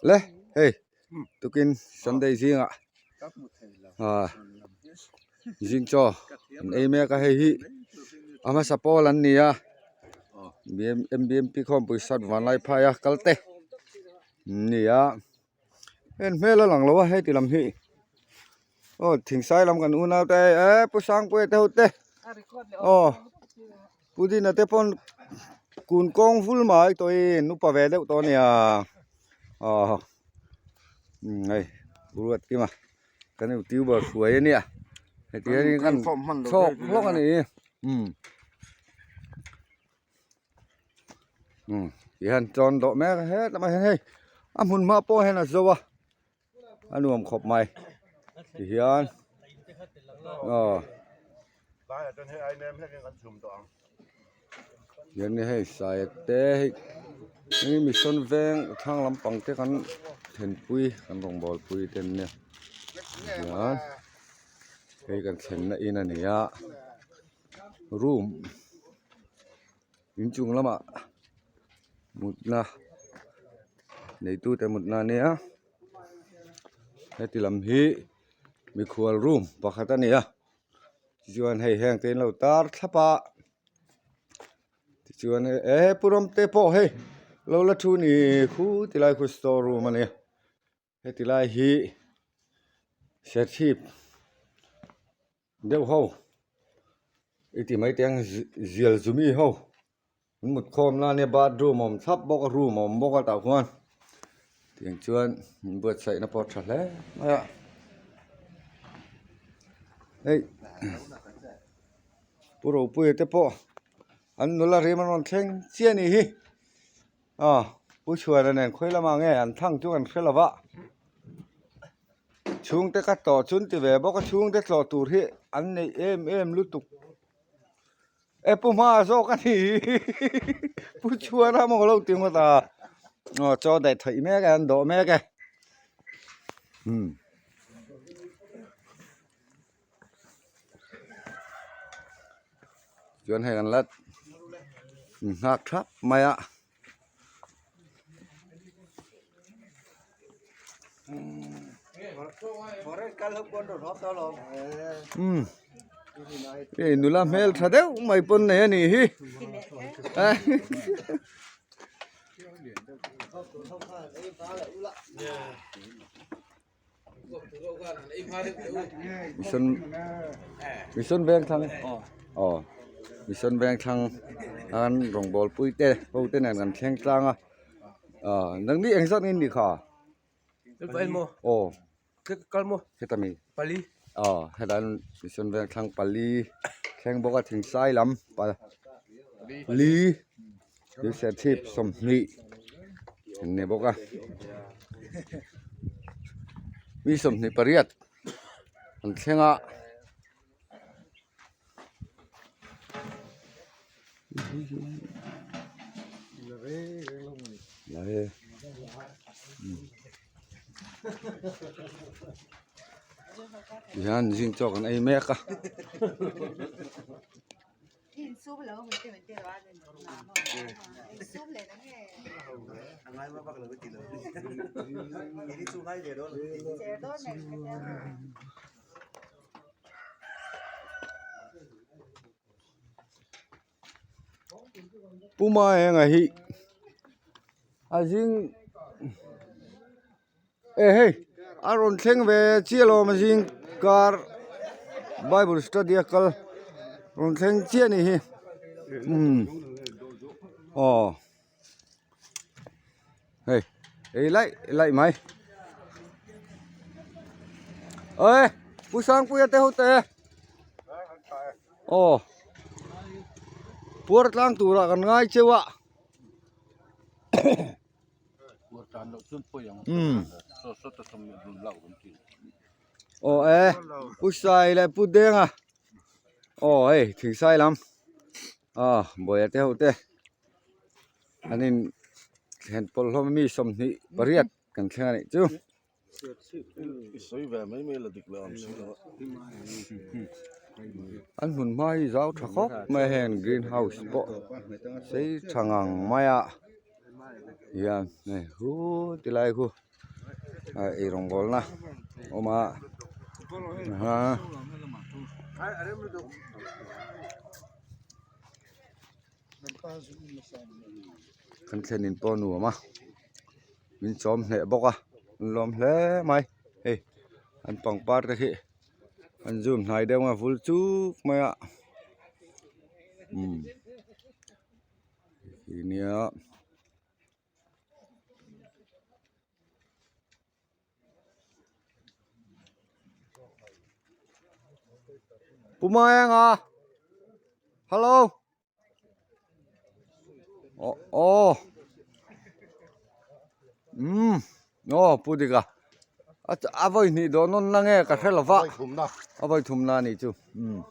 Le hei tukin sunday zingah ah zing chaw an ei mek a hei hi a hmasa pawl an ni a M_B_M_P khawmpui sat vanlai phai a kal te an ni a heng hmel a lang lo a heti lam hi aw thingsai lam kan unau te eh pu sangpuia te ho te aw. Pu Dina te pawn kun kawng vul mai tawhin upa ve deuh tawh a nia aw umm hei Pu Ruatkima kan youtuber hruai a nia heti hianin kan chhawk hlawk a ni umm umm tihian chawn dawh mek a hetlai ah hian hei a hmun hma pawh hian a zo a. A nuam khawp mai tihian aw hian hei sai te hei hei mission veng thlang lampang te kan thlenpui kan rawngbawl pui te an nia tihian hei kan thlenna in a ni a room inchung lamah mutna neitute mutna a nia heti lam hi mikhual room pakhat a ni a tichuan hei heng te an lo tar thlap a tichuan he pu ram te pawh hei lo la thu ni khu ti lai khu store room a nia. Heti lai hi serchhip deuh ho i ti mai teh ang zial zumi ho an mut khawm na ania bathroom a awm thlap bawk a room a awm bawk a tah khuan tiang chuan buatsaih na pawh a tha hle mai a hei pu Ropuia te pawh an nula rim an rawn thleng chiah a nih hi. Aw Pu Chhuana nen khawi lamah nge an thang chu kan hre lo va chhungte ka tawh chu an ti ve bawk a chhungte tlawh tur hi an neih em em lutuk e Pu Hma zawk a ni Pu Chhuana maw ka lo ti ngawt a aw chaw daih theih mek e an dawh mek e umm. Chuan hei an la nghak thap mai a. Umm hei nula hmel tha deuh mai pawn nei a nih hi. Mission mission veng thlang aw mission veng thlang an rawngbawl pui te ho te nen an thleng tlang a ah nangni engzat nge ni kha aw heta mi aw heta mission veng thlang pali thleng bawk a thingsai lam pali serchhip 20 an ni bawk a mi 28 an thleng a. Tihian zing chaw kan ei mek a. Puma enga hi a zing e hei a rawn thleng ve chiah lo a zing kar bible study a kal rawn thleng chiah a nih hi umm aw hei ei laih laih mai ê pu sangpuia te ho te aw puar tlang turah kan ngai cheu a. Aw e pu sai leh pu denga aw hei thingsai lam aw bawihte te ho te an in thlen pawlh hlawm a mi 28 kan thleng a nih chu. An hmun hma hi zau tha khawp mai a heng green house pawh sei tha ngang mai a. Hian hei huu ti lai khu a eirawng bawlna a awm a aha. Kan thlen in pawh a nuam a min chawm hneh bawk a an lawm hle mai hei an pangpar te khi an zoom hnai deuh a vul chuk mai a umm ti nia. Pu Maenga hello aw aw umm aw Pu Dika a vawi hnih dawn nawn na nge ka hre lo va a vawi thumna a nih chu umm.